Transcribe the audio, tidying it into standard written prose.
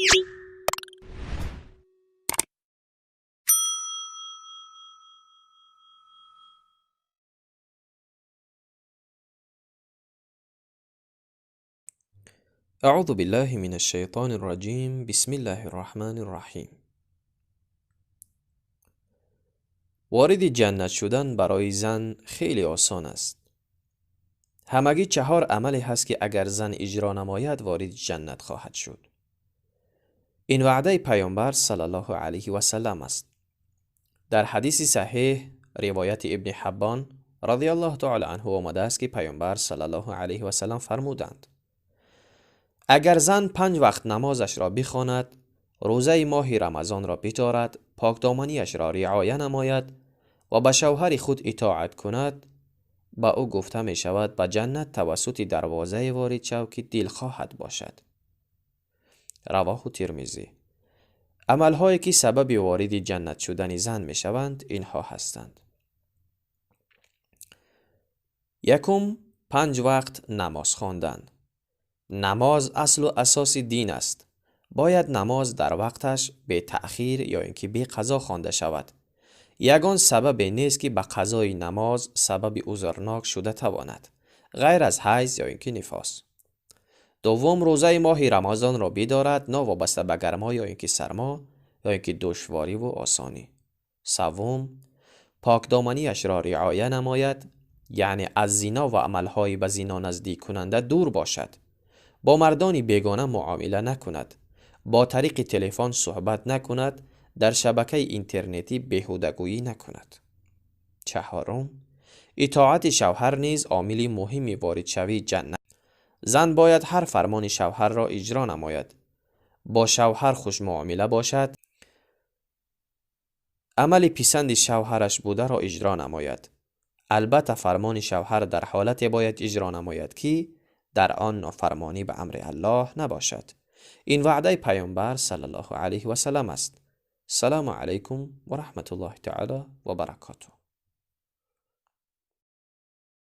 اعوذ بالله من الشیطان الرجیم. بسم الله الرحمن الرحیم. وارد جنت شدن برای زن خیلی آسان است. همگی 4 عملی هست که اگر زن اجرا نماید وارد جنت خواهد شد. این وعده پیامبر صلی الله علیه و سلم است. در حدیث صحیح روایت ابن حبان رضی الله تعالی عنه آمده است که پیامبر صلی الله علیه و سلم فرمودند: اگر زن 5 وقت نمازش را بخواند، روزه ماه رمضان را بدارد، پاکدامنیش را رعایت نماید و به شوهر خود اطاعت کند، به او گفته می شود به جنت توسط دروازه وارد شو که دلخواهت باشد. رواه ترمذی. عملهایی که سبب وارد جنت شدن زن می شوند اینها هستند: یکم، 5 وقت نماز خواندن. نماز اصل و اساس دین است. باید نماز در وقتش به تأخیر یا اینکه به قضا خوانده شود. یگان سبب نیست که به قضای نماز سبب عذرناک شده تواند، غیر از حیض یا اینکه نفاس. دوم، روزه ماه رمضان را بدارد، نه وابسته به گرما یا اینکه سرما یا اینکه دشواری و آسانی. سوم، پاکدامنیش را رعایت نماید، یعنی از زنا و عملهای به زنا نزدیک کننده دور باشد. با مردانی بیگانه معامله نکند، با طریق تلفن صحبت نکند، در شبکه اینترنتی بیهودگویی نکند. چهارم، اطاعت شوهر نیز عامل مهمی وارد شوی جنت. زن باید هر فرمان شوهر را اجرا نماید، با شوهر خوش معامله باشد، عمل پسند شوهرش بوده را اجرا نماید. البته فرمان شوهر در حالت باید اجرا نماید که در آن نافرمانی به امر الله نباشد. این وعده پیامبر صلی الله علیه و سلم است. سلام علیکم و رحمت الله تعالی و برکاته.